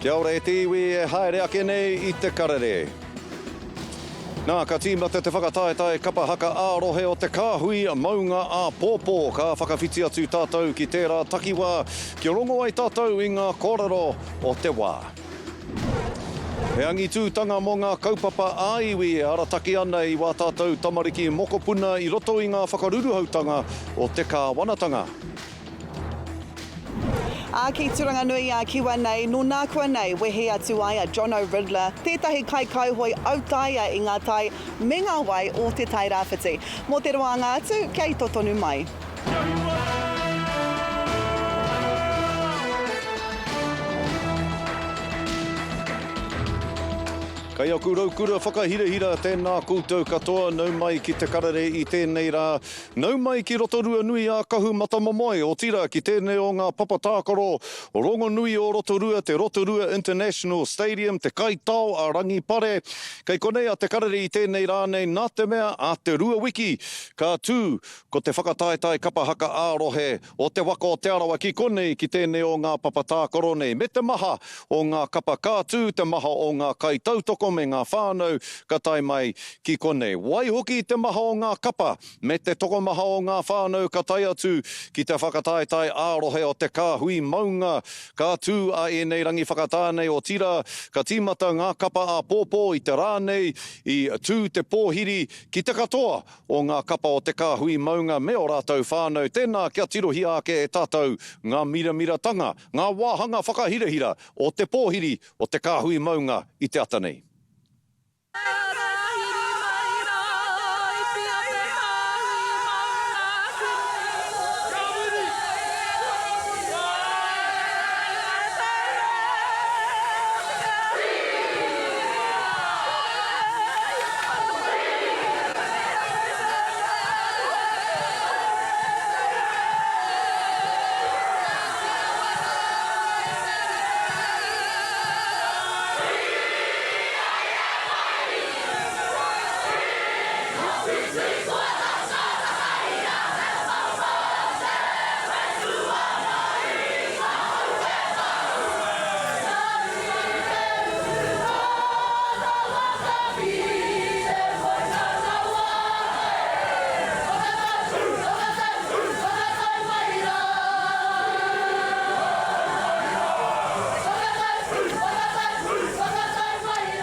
Kia ora e te iwi e haere ake nei i te karere. Nā, ka tīmata te whakataetae kapa haka ā-rohe o te Kāhui Maunga āpōpō. Ka whakawhiti atu tātou ki tērā takiwā kia rongo ai tātou i ngā kōrero o te wā. He angitūtanga mō ngā kaupapa ā-iwi e arataki ana i wā tātou tamariki mokopuna i roto i ngā whakaruruhautanga o te kāwanatanga. Ā, ki Turanganui a Kiwa nei, nō nākuanei wehe atu ai a Jono Ridler, tētahi kaikauhoe autaia i ngā tai me ngā wai o Te Tai Rāwhiti. Mō te roanga atu, kia ito tonu mai. Kei aku raukura whakahirahira, tēnā koutou katoa, nau mai ki te karere i tēnei rā. Nau mai ki Rotorua nui a Kahumatamomoe, otira ki tēnei o ngā papa tākaro rongonui o Rotorua, te Rotorua International Stadium, te kaitao a Rangi Pare. Kei konei a Te Karere i tēnei rā nei nā te mea a te Rua wiki ka tū ko te whakataetae kapa haka ā-rohe o te waka o Te Arawa ki konei ki tēnei o ngā papa tākaro nei me te maha o ngā kapa ka tū, te maha o ngā kaitautoko me ngā whānau ka tae mai ki konei. Waihoki te maha o ngā kapa me te tokomaha o ngā whānau ka tae atu ki te whakataetae ā-rohe o te Kāhui Maunga. Ka tū a ēnei rangi whakatā nei otirā, ka tīmata ngā kapa āpōpō i te rā nei i tū te pōhiri ki te katoa o ngā kapa o te Kāhui Maunga me ō rātou whānau. Tēnā kia tirohia ake e tātou ngā miramiratanga, ngā wāhanga whakahirahira o te pōhiri o te Kāhui Maunga i te ata nei.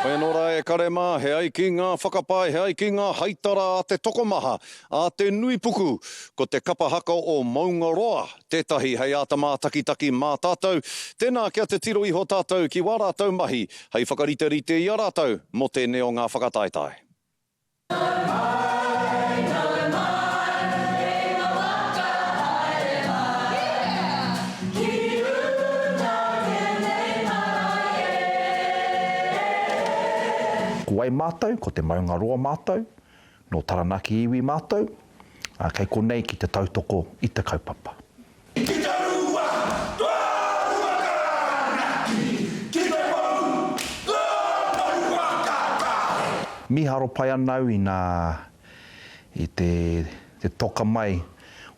Hoi anō rā e kare mā, he ai ki ngā whakapae, he ai ki ngā haitara a te tokomaha, a te nuipuku, ko te kapa haka o Maungaroa tētahi hei āta mātakitaki mā tātou. Tēnā kia titiro iho tātou ki wā rātou mahi hei whakariterite i a rātou mō tēnei o ngā whakataetae. Ko wai mātou? Ko Te Maungaroa mātou, nō Taranaki iwi mātou, ā, kei konei ki te tautoko i te kaupapa. Ki te rua, kua rua ka naki, ki te pou, kua pou ka ka. Mīharo pai ana au inā i te te toka mai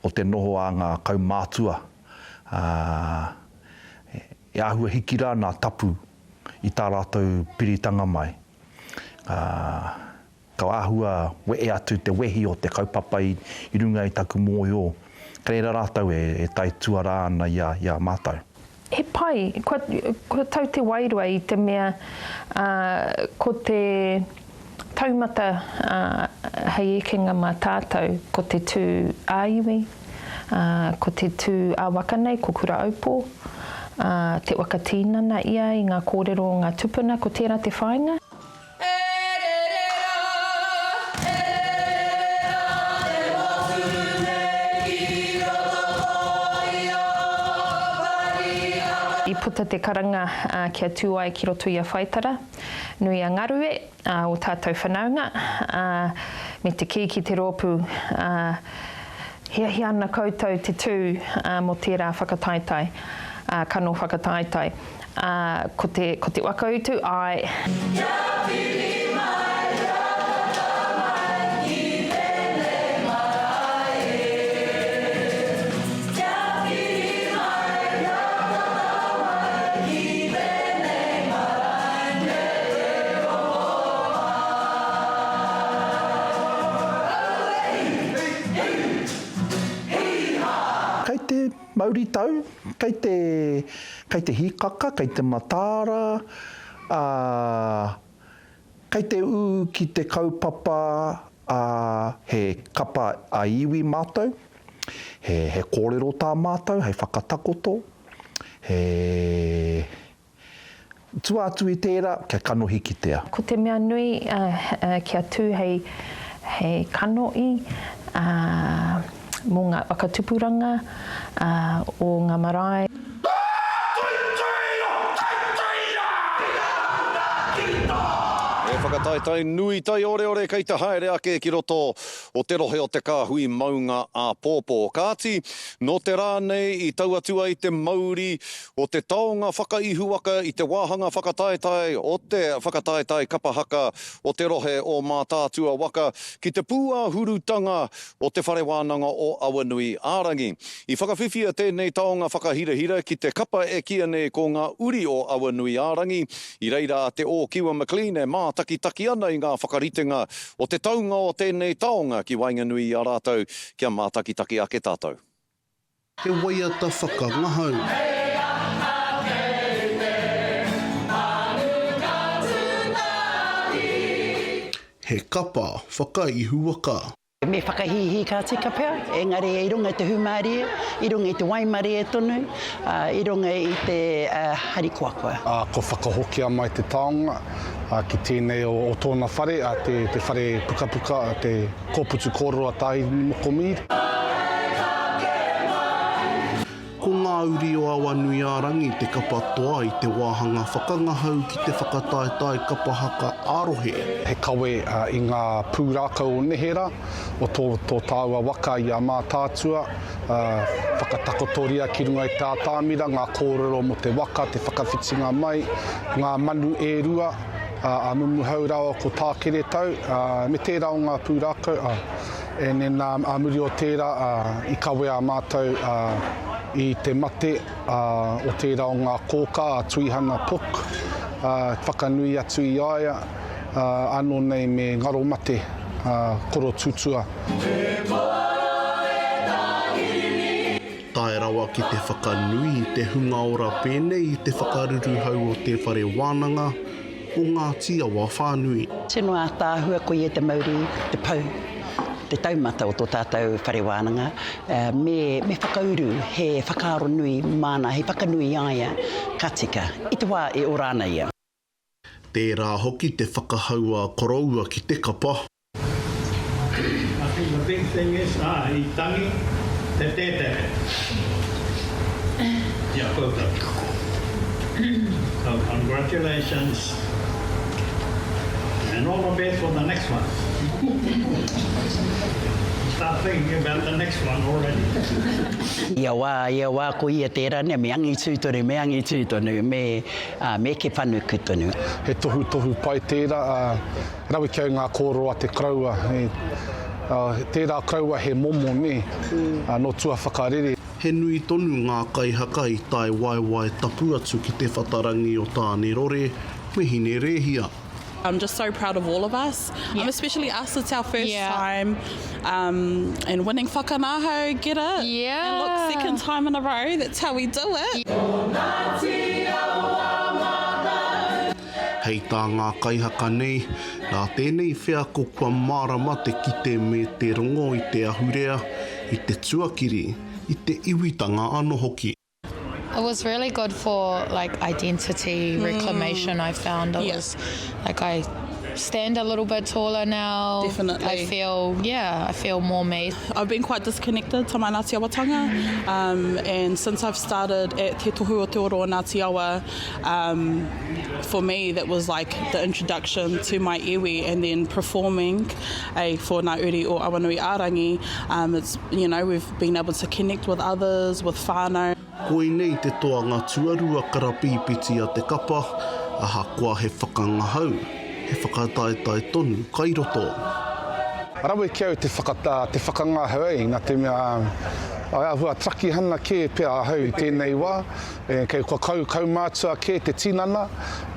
o te noho a ngā kaumātua, ā, e āhua hiki rā nā tapu i tā rātou piritanga mai. Ā, Ka āhua wehe atu te wehi o te kaupapa i runga i taku mōhio, kei reira rātou e taituarā ana i a mātou. He pai, kua, kua tau te wairua i te mea, ā, ko te taumata, ā, hei ekenga mā tātou, ko te tū ā-iwi, ā, ko te tū ā-waka nei, ko Kura-aupō, ā, te waka tīnana ia i ngā kōrero o ngā tupuna, ko tērā te whāinga. E rere rā, e rere rā te motu nei ki roto koia pari aka. I puta te karanga kia tū ai ki roto i a Whaitara, nui a Ngarue, ō tātou whanaunga, me te kī ki te rōpū, hiahia ana koutou te tū mō tērā whakataetae, kano whakataetae. Ā, ko te, ko te whakautu, āe. Kia piri mai, kia tata mai ki tēnei marae e. Kia piri mai, kia tata mai ki tēnei. Mauritau, kei te, kei te hīkaka, kei te mataara, ā, kei te ū ki te kaupapa, ā, he kapa ā-iwi mātou, he, he kōrero tā mātou hei whakatakoto, he. Tua atu i tērā, kia kanohi kitea. Ko te mea nui kia tū hei, hei kanohi mō ngā whakatupuranga o ngā marae. He whakataetae nui taioreore kei te haere ake ki roto o te rohe o te kāhui maunga āpōpō. Kāti, nō te rā nei i tau atu ai te mauri o te taonga whakaihuwaka i te wāhanga whakataetae o te whakataetae kapa haka o te rohe o Mātaatua waka ki te pūāhurutanga o Te Whare Wānanga o Awanui ā-Rangi. I whakawhiwhia tēnei taonga whakahirahira ki te kapa e kīia nei ko Ngā Uri o Awanui ā-Rangi, i reira a Te Ōkiwa McLean e mātakitaki ana i ngā whakaritenga o te taunga o tēnei taonga ki waenganui i a rātou kia mātakitaki ake tātou. He waiata whakangahau. He kapa whakaihuwaka. Me whakahīhī ka tika pea, engari i runga i te hūmārie, i runga i te waimarie tonu, i runga i te harikoakoa. Ā, kua whakahokia mai te taonga ki tēnei o tōna whare, te whare pukapuka, te Kōputu kōrero a Tāhirini Moko Mead. Ko Ngā Uri o Awanuiārangi te kapa toa i te wāhanga whakangahau ki te whakataetae kapa haka ā-rohe. He kawe i ngā pūrākau o neherā, o tō tō tāua waka i a Mātaatua, whakatakotoria ki runga i te atamira ngā kōrero mō te waka, te whakawhitinga mai, ngā manu e rua, a Mumuhau rāua ko Tākeretau, me tērā o ngā pūrākau, and then ā muri o tērā, i kawea mātou i te mate o tērā o ngā kōkā, a Tuihana Pook, whakanui atu i a ia, anō nei me ngaro mate, koro tutua. Tae rawa ki te whakanui i te hunga ora pēnei i te whakaruruhau o Te Whare Wānanga o Ngāti Awa whānui. Tino ātaahua koia te mauri, te pou, te taumata o tō tātou whare wānanga, me, me whakauru he whakaaro nui māna hei whakanui i a ia ka tika, i te wā e ora ana ia. Tērā hoki te whakahau a koroua ki te kapa. I think the big thing is, ah, i tangi te tētere i a koutou. So congratulations and all the best for the next one. Start thinking about the next one already. Ia wā, ia wā ko ia tērā, nē, me angitū tonu, me angitū tonu, me, ā, me eke whanuku tonu. He tohutohu pai tērā, ā, Rawe ki au ngā kōrero a te koroua. Tērā koroua he momo, nē, nō tua whakarere. He nui tonu ngā kaihaka i tae waewae tapu atu ki te whatarangi o Tānerore me Hinerēhia. I'm just so proud of all of us, um, especially us, it's our first time um, and winning Whakanahau, get it? Yeah. And look, second time in a row, that's how we do it. Hei tā ngā kaihaka nei, nā tēnei wheako kua mārama te kite me te rongo i te ahurea, i te tuakiri, i te iwitanga anō hoki. It was really good for like identity reclamation I found. It was like I stand a little bit taller now. Definitely. I feel, yeah, I feel more me. I've been quite disconnected to my Ngāti Awatanga um, and since I've started at Te Tohu o Te Oro o Ngāti Awa, um, for me that was like the introduction to my iwi and then performing a for Ngā Uri o Awanui Ārangi, um, it's, you know, we've been able to connect with others, with whānau. Koinei te toanga tuarua karapīpiti a te kapa, ahakoa he whakangahau, he whakataetae tonu kai roto. Rawe ki au te te whakangahau ei, na te mea āhua takihana kē pea ahau i tēnei wā, E, kei kua kau, kaumātua kē te tinana,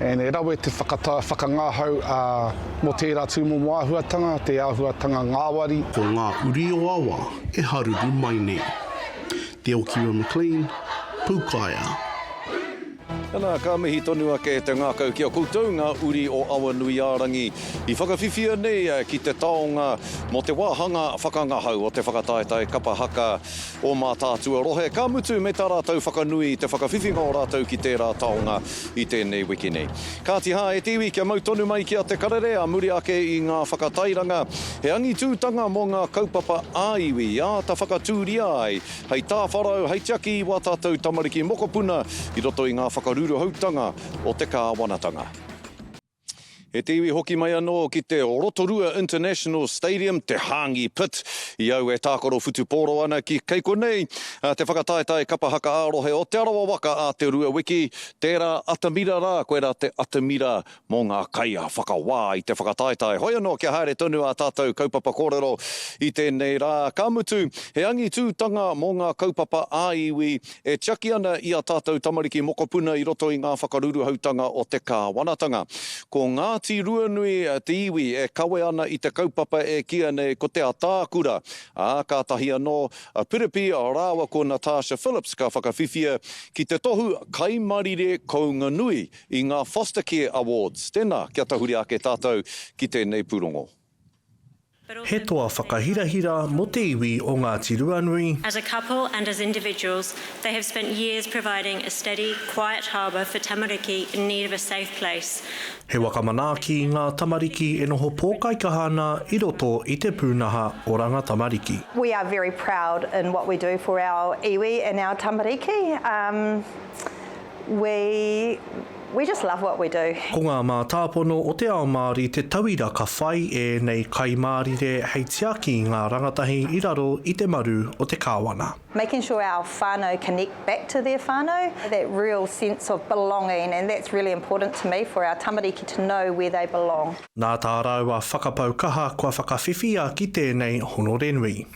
and e rawe te whakata, whakangahau, ā, mō tērā tūmomo āhuatanga, te āhuatanga ngāwari. Ko ngā uri o Awa e haruru mai nei. Te Okiwa McLean, Pūkaea. Ana, ka mihi tonu ake te ngākau ki a koutou ngā uri o Awanuiārangi i whakawhiwhia nei ki te taonga mō te wāhanga whakangahau o te whakataetae kapa haka o Mātaatua rohe, ka mutu me tā rātou whakanui i te whakawhiwhinga o rātou ki tērā taonga i tēnei wiki nei. Kāti hā e te iwi kia mau tonu mai ki a Te Karere ā muri ake i ngā whakatairanga, he angitūtanga mō ngā kaupapa ā-iwi i āta whakatūria ai hei tāwharau, hei tiaki i wā tātou tamariki mokopuna i roto i ngā whakaruruhautanga o te kāwanatanga. E te iwi hoki mai anō ki te Rotorua International Stadium, te Hāngi Pit, i au e tākaro whutupōro ana ki kei konei te whakataetae kapa haka ā-rohe o Te Arawa Waka a Te Rua Wiki, tērā atamira rā, koirā te atamira mō ngā kaiwhakawā i te whakataetae. Hoi anō kia haere tonu ā tātou kaupapa kōrero i tēnei rā, ka mutu, he angitūtanga mō ngā kaupapa ā-iwi e tiaki ana i ā tātou tamariki mokopuna i roto i ngā whakaruruhautanga o te kāwanatanga. Ko Ngāti Ruanui te iwi e kawe ana i te kaupapa e kīia nei ko Te Ataakura, ā, kātahi anō a Piripi rāua ko Natasha Phillips ka whakawhiwhia ki te tohu Kaimarire Kounga Nui i ngā Foster Care Awards. Tēnā, kia tahuri ake tātou ki tēnei pūrongo. He toa whakahirahira mō te iwi o Ngāti Ruanui. As a couple and as individuals, they have spent years providing a steady, quiet harbour for tamariki in need of a safe place. He waka manaaki i ngā tamariki e noho pōkaikaha ana i roto i te pūnaha oranga tamariki. We are very proud in what we do for our iwi and our tamariki. Um, We, we just love what we do. Ko ngā mātāpono o te ao Māori te tauira ka whai ēnei kaimārire hei tiaki i ngā rangatahi i raro i te maru o te kāwana. Making sure our whānau connect back to their whānau, that real sense of belonging and that's really important to me for our tamariki to know where they belong. Nā tā rāua whakapau kaha kua whakawhiwhia ki tēnei honore nui.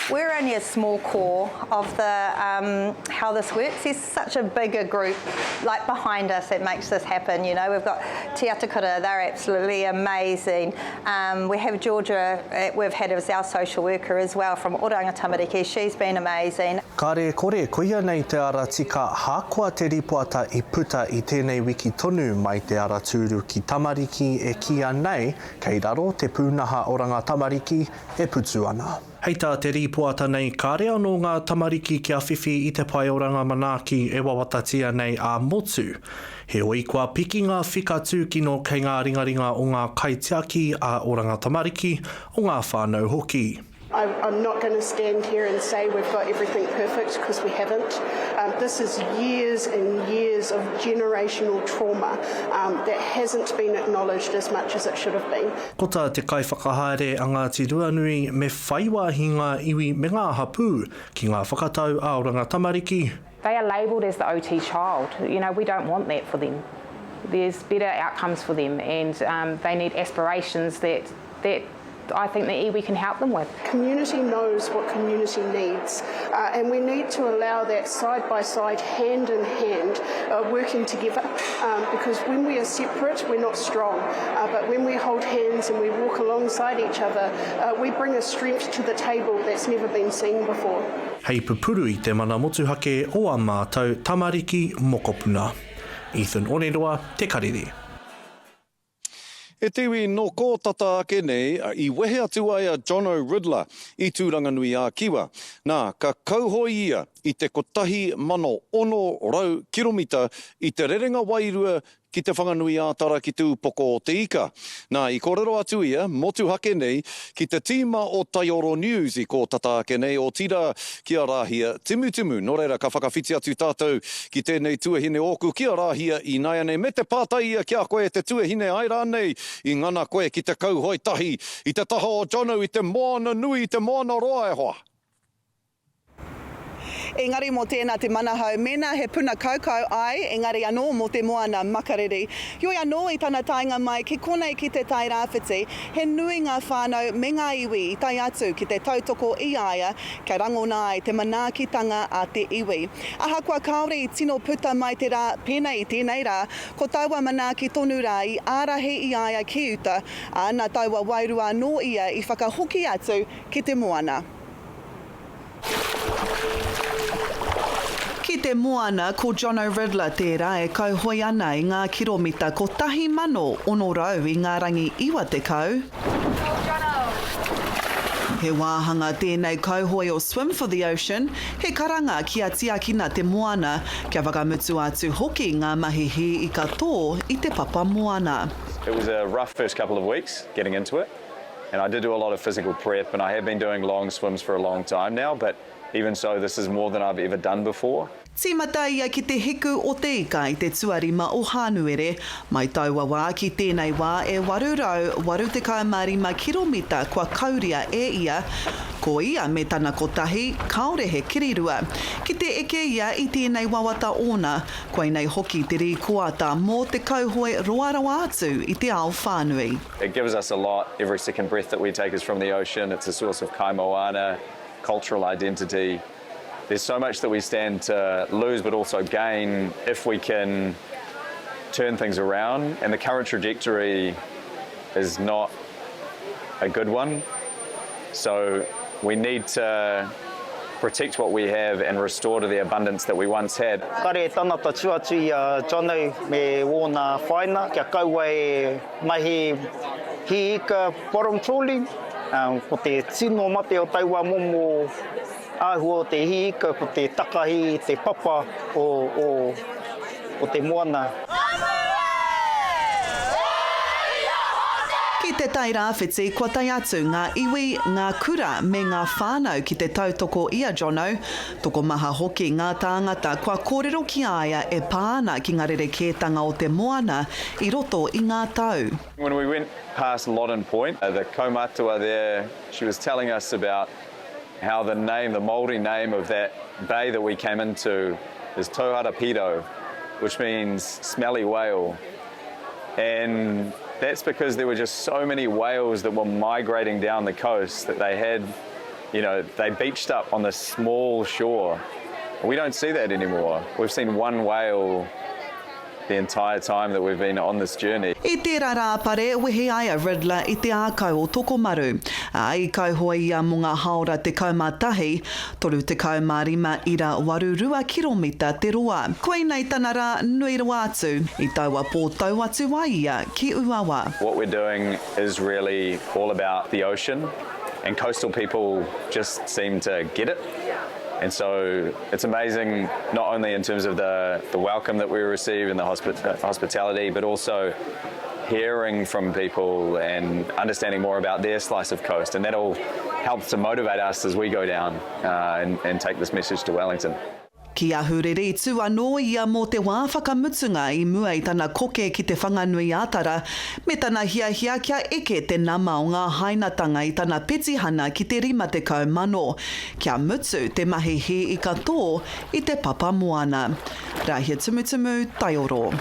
We're only a small core of the um, how this works. There's such a bigger group like behind us that makes this happen. You know, we've got Te Atakura, they're absolutely amazing. Um, we have Georgia, eh, we've had as our social worker as well from Oranga Tamariki. She's been amazing. Kāre e kore, koia nei te ara tika hakoa te ripoata i puta i tēnei wiki tonu mai te ara tūru ki tamariki e kīia nei Kei raro te pūnaha oranga tamariki e putu ana. Hei tā te rīpoata nei, kāre anō ngā tamariki kia whiwhi i te pae oranga manaaki e wawatatia nei ā-motu. Heoi, kua piki ngā whika tūkino kei ngā ringaringa o ngā kaitiaki a Oranga Tamariki, o ngā whānau hoki. I'm not going to stand here and say we've got everything perfect because we haven't. Um, this is years and years of generational trauma um, that hasn't been acknowledged as much as it should have been. Ko tā te kaiwhakahaere a Ngāti Ruanui me whai wāhi ngā iwi me ngā hapū ki ngā whakatau ā-oranga tamariki. They are labelled as the OT child. You know, we don't want that for them. There's better outcomes for them and um, they need aspirations that, that I think the iwi can help them with. Community knows what community needs, uh, and we need to allow that side by side, hand in hand, uh, working together. Um, because when we are separate, we're not strong. Uh, but when we hold hands and we walk alongside each other, uh, we bring a strength to the table that's never been seen before. Hei pupuru i te mana motuhake o a mātou tamariki mokopuna. Ethan Oneroa, Te Karere. E te iwi, nō kō tata ake nei i wehe atu ai a Jono Ridler i Tūranganui-ā-Kiwa. Nā, ka kauhoe ia i te 1,600 kiromita i te rerenga wairua ki Te Whanganui-ā-Tara ki Te Upoko o Te Ika. Nā, i kōrero atu ia, motuhake nei, ki te tīma o Taioro News i kō tata ake nei, otirā, ki a Rāhia Timutimu. Nō reira, ka whakawhiti atu tātou ki tēnei tuahine ōku, ki a Rāhia ināianei, me te pātai ia ki a koe e te tuahine, āe rānei i ngana koe ki te kauhoe tahi i te taha o Jono i te moana nui, i te moana roa e hoa? Engari mō tēnā te manahau, mēnā he puna kaukau, āe, engari anō mō te moana makariri. Heoi anō i tana taenga mai ki konei ki Te Tai Rāwhiti, he nui ngā whānau me ngā iwi i tae atu ki te tautoko i a ia kia rangona ai te manaakitanga a te iwi. Ahakoa kāore i tino puta mai te rā pēnei i tēnei rā, ko taua manaaki tonu rā i ārahi i a ia ki uta, ā, nā taua wairua anō ia i whakahoki atu ki te moana. Ki te moana, ko Jono Ridler tērā e kauhoe ana i ngā kiromita 1,600 i ngā rangi 90. He wāhanga tēnei kauhoe o Swim for the Ocean, he karanga kia tiakina te moana, kia whakamutua atu hoki ngā mahi hī ika tō i te papa moana. It was a rough first couple of weeks getting into it and I did do a lot of physical prep and I have been doing long swims for a long time now but Even so, this is more than I've ever done before. Tīmata ia ki te hiku o te ika i te tuarima o Hānuere. Mai taua wā ki tēnei wā e 885 kiromita kua kauria e ia. Ko ia me tana kotahi, kāore he kirirua. Ki te eke ia i tēnei wawata ōna, koinei hoki te rīkoata mō te kauhoe roa rawa atu i te ao whānui. It gives us a lot, every second breath that we take is from the ocean, it's a source of kai moana, cultural identity. There's so much that we stand to lose but also gain if we can turn things around and the current trajectory is not a good one. So we need to protect what we have and restore to the abundance that we once had. Kare tangata tu atu i a Jono me wōna whaina kia kaua e mahi hī ika bottom trawling. Ko te tino mate o taua momo āhua o te hī ika ko te takahi i te papa o te moana. Ki Te Tai Rāwhiti kua tae atu ngā iwi, ngā kura me ngā whānau ki te tautoko i a Jono. Tokomaha hoki ngā tāngata kua kōrero ki a ia e pā ana ki ngā rerekētanga o te moana i roto i ngā tau. When we went past Loddon Point, the kaumatua there, she was telling us about how the name, the Māori name of that bay that we came into is Tauhara which means smelly whale. And that's because there were just so many whales that were migrating down the coast that they had, you know, they beached up on this small shore. We don't see that anymore. We've seen one whale the entire time that we've been on this journey. I tērā Rāpare, wehe ai a Ridler i te ākau o Tokomaru, ā, i kauhoe ia mō ngā hāora 11, 35 ira 82 kiromita te roa. Koinei tana rā nui rawa atu, i taua pō tau atu ai ia ki Uawa. What we're doing is really all about the ocean and coastal people just seem to get it. And so it's amazing not only in terms of the, the welcome that we receive and the hospi uh, hospitality, but also hearing from people and understanding more about their slice of coast. And that all helps to motivate us as we go down uh, and, and take this message to Wellington. Ki Ahuriri, tū anō ia mō te wā whakamutunga i mua i tana koke ki Te Whanganui-a-Tara, me tana hiahia kia eke te nama o ngā hainatanga i tana petihana ki te 50,000. Kia mutu te mahi hī ika tō i te papa moana. Rāhia Tumutumu, Taioro.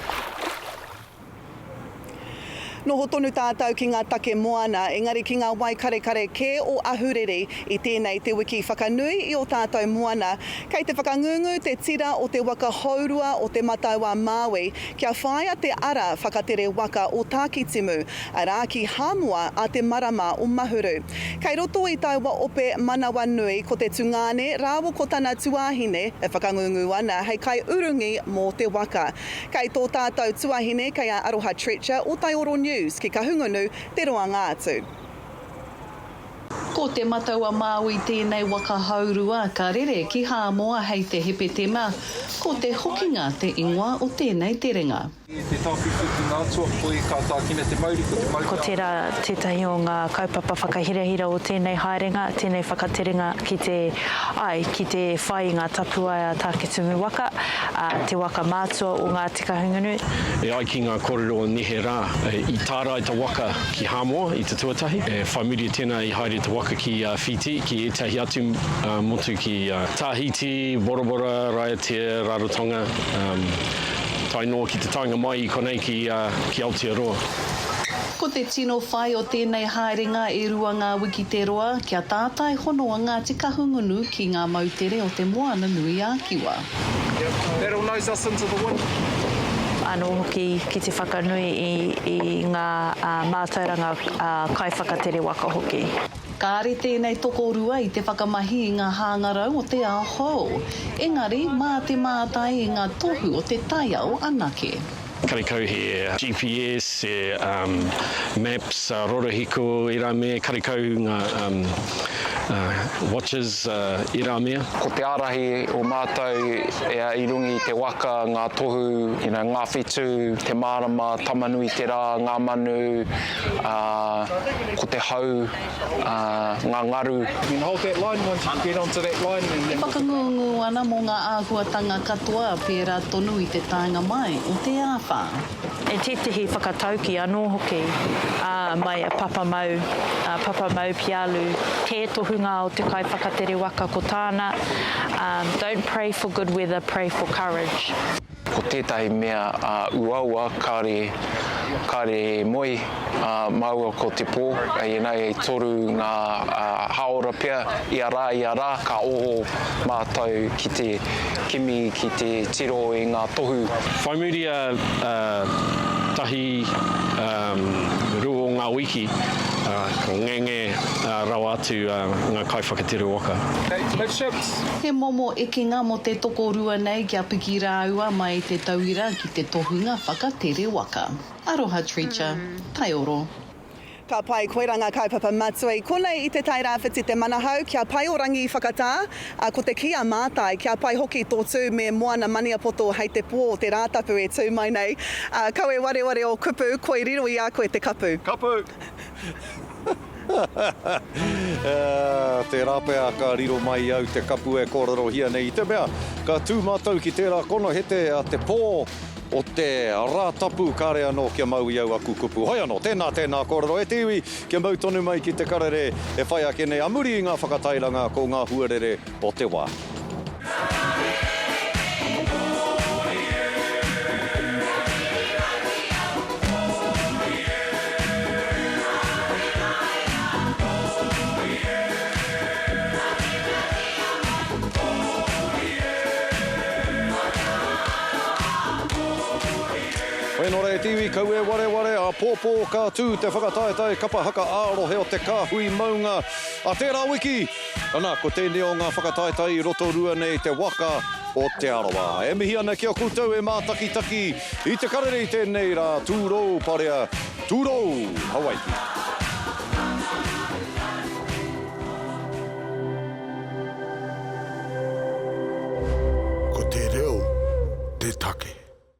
Noho tonu tātou ki ngā take moana, engari ki ngā wai karekare kē o Ahuriri i tēnei te wiki whakanui i ō tātou moana. Kei te whakangungu te tira o te waka hourua o Te Matau-a-Māui kia whāia te ara whakatere waka o Tākitimu, arā ki Hāmoa a te marama o Mahuru. Kei roto i taua ope manawanui ko te tungāne rāua ko tana tuāhine e whakangungu ana hei kaiurungi mō te waka. Kei tō tātou tuahine kei a Aroha Treacher o Taioro News ki Kahungunu te roanga atu. Ko Te Matau-a-Māui tēnei waka haurua ka rere ki Hāmoa hei te Hepetema, ko Te Hokinga te ingoa o tēnei terenga. Te tāwhiwhi ki ngā atua, koi ka tākina te mauri, ko te mauri Ko tērā tētahi o ngā kaupapa whakahirahira o tēnei haerenga, tēnei whakaterenga ki te, āe, ki te whai i ngā tapuwae a Tākitimu waka, ā, te waka mātua o Ngāti Kahungunu. E ai ki ngā kōrero o nehe rā, i tārai te waka ki Hāmoa i te tuatahi, whai muri i tēnā i haere te waka ki Whītī, ki ētahi atu motu ki Tāhiti, Borabora, Raiatea, Rarotonga. Tae noa ki te taenga mai i konei ki Aotearoa. Ko te tino whai o tēnei haerenga e rua ngā wiki te roa, kia tātai hono a Ngāti Kahungunu ki ngā moutere o Te Moana-nui-a-Kiwa. That'll nose us into the wind. Anō hoki ki te whakanui i ngā mātauranga kaiwhakatere waka hoki. Kāre tēnei tokorua i te whakamahi i ngā hāngarau o te ao hou, engari mā te mātai i ngā tohu o te taiao anake. Karekau he GPS, he maps, rorohiko, ērā mea, karekau ngā watches, ērā mea. Ko te ārahi o mātou i runga i te waka, ngā tohu, you know, ngā whetū, te marama, Tamanui-te-rā, ngā manu, ā, ko te hau, ā, ngā ngaru. You can hold that line once you get onto that line and E then. whakangungu ana mō ngā āhuatanga katoa pērā tonu i te taenga mai o te āwhā. E tētehi whakatauki anō hoki, ā, mai a Papa Mau, a Papa Mau Pialu, te tohunga o te kaiwhakatere waka ko tāna, ā, Don't pray for good weather, pray for courage. Ko tētahi mea uaua kāore, kāore e moe māua ko te pō, you know, e toru ngā hāora pea ia rā, ia rā, ka oho mātou ki te kimi, ki te tiro i ngā tohu. Whai muri a tahi, rua o ngā wiki, ka ngenge rawa atu ngā kaiwhakatere waka. He momo ekenga mō te tokorua nei kia piki rāua mai i te tauira ki te tohunga whakatere waka. Aroha Treacher, Taioro. Ka pai, koirā ngā kaupapa matua i konei i Te Tairāwhiti Te Manahau, kia pai o rangi i whakatā, ā, ko te kī a Mātai, kia pai hoki tō tū me Moana Maniapoto hei te pō o te Rātapu e tū mai nei. Ā, kau e wareware ō kupu, koi riro i a koe te kapu. Kapu! Tērā pea ka riro mai i au te kapu e kōrerohia nei i te mea ka tū mātou ki tērā konohete a te pō o te Rātapu kāre anō kia mau i au aku kupu. Hoi anō, tēnā, tēnā kōrero e te iwi kia mau tonu mai ki te karere e whai ake nei a muri i ngā whakatairanga ko ngā huarere o te wā. Whenora e te iwi, kau e wareware, āpōpō ka tū te whakataetae kapa haka ā-rohe o te Kāhui Maunga a tērā wiki! Ana, ko tēnei o ngā whakataetae i Rotorua nei te waka o Te Arawa. E mihi ana ki a koutou e mātakitaki i te karere i tēnei rā, tūrou parea, tūrou Hawaiki.